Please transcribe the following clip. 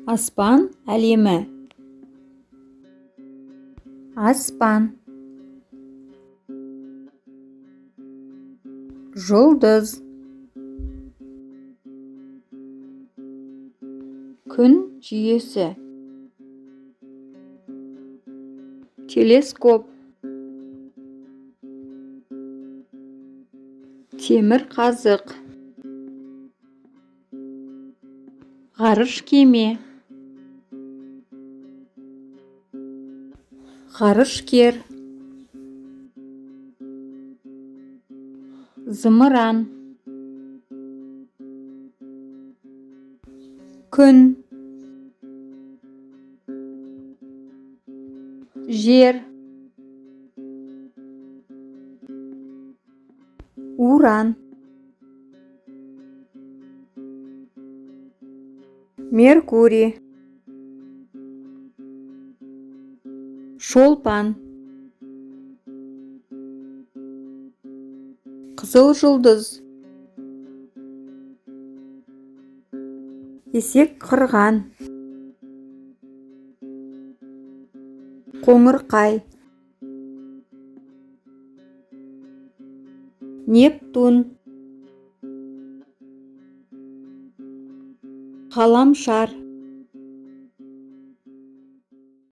Аспан әлемі. Аспан. Жұлдыз. Күн жүйесі. Телескоп. Темір қазық. Ғарыш кеме. Ғарышкер. Зымыран. Күн. Жер. Уран. Меркурий. Шолпан. Қызыл жұлдыз. Есек қырған. Қоңырқай. Нептун. Ғаламшар.